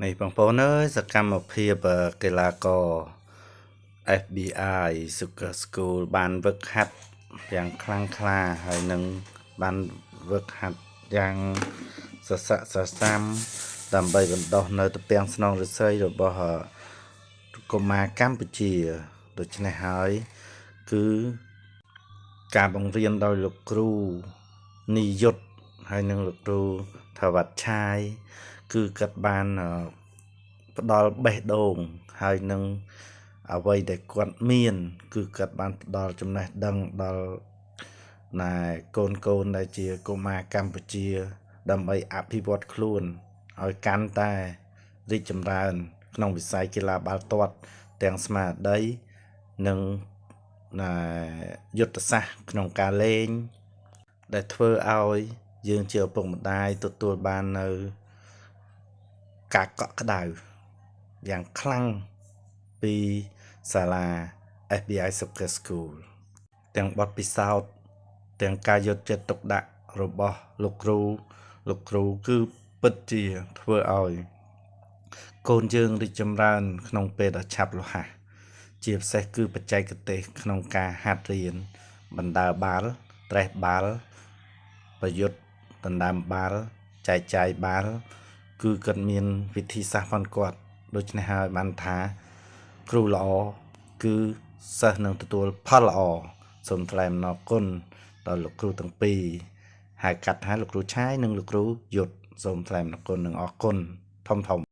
នេះបងប្អូនអើយសកម្មភាពកីឡាករ FBI Soccer School បានវឹកហាត់យ៉ាងខ្លាំងក្លាហើយនឹងបានវឹកហាត់យ៉ាងសស័កសសាំដើម្បីបណ្ដុះនៅត្រពាំងស្នងឫស្សីរបស់កុមារកម្ពុជាដូច្នេះហើយគឺការបង្រៀនដោយលោកគ្រូនីយុទ្ធហើយនិងលោកគ្រូថាវ៉ាត់ឆាយគឺគាត់បានផ្ដល់បេះដូងហើយនឹងអ្វីដែលគាត់មាន គឺគាត់បានផ្ដល់ចំណេះដឹងដល់ណែកូនកូនដែលជាកុមារកម្ពុជា ដើម្បីអភិវឌ្ឍខ្លួនឲ្យកាន់តែរីកចម្រើន ក្នុងវិស័យកីឡាបាល់ទាត់ទាំងស្មារតីនិងណែយុទ្ធសាស្ត្រក្នុងការលេង ដែលធ្វើឲ្យយើងជាឪពុកម្ដាយទទួលបាននៅការកក់ក្ដៅយ៉ាងខ្លាំងពីសាលា FBI Soccer School ទាំងបទពិសោធន៍ទាំងការយកចិត្តទុកដាក់របស់លោកគ្រូលោកគ្រូគឺពិតជាធ្វើឲ្យកូនយើងរីកចម្រើន ក្នុងពេលដ៏ឆាប់រហ័សជាពិសេសគឺបច្ចេកទេសក្នុងការហាត់រៀនបណ្ដើបាល់ត្រេះបាល់ប្រយុទ្ធដណ្ដើមបាល់ចែកចាយបាល់គឺគាត់មានវិធីសាស្ត្រផងគាត់ដូច្នេះហើយបានថាគ្រូល្អគឺសិស្សនឹងទទួលផលល្អសូមថ្លែងអំណរគុណដល់លោកគ្រូទាំងពីរហៅកាត់ថាលោកគ្រូឆាយនិងលោកគ្រូយុទ្ធសូមថ្លែងអំណរគុណនិងអរគុណធំធំ។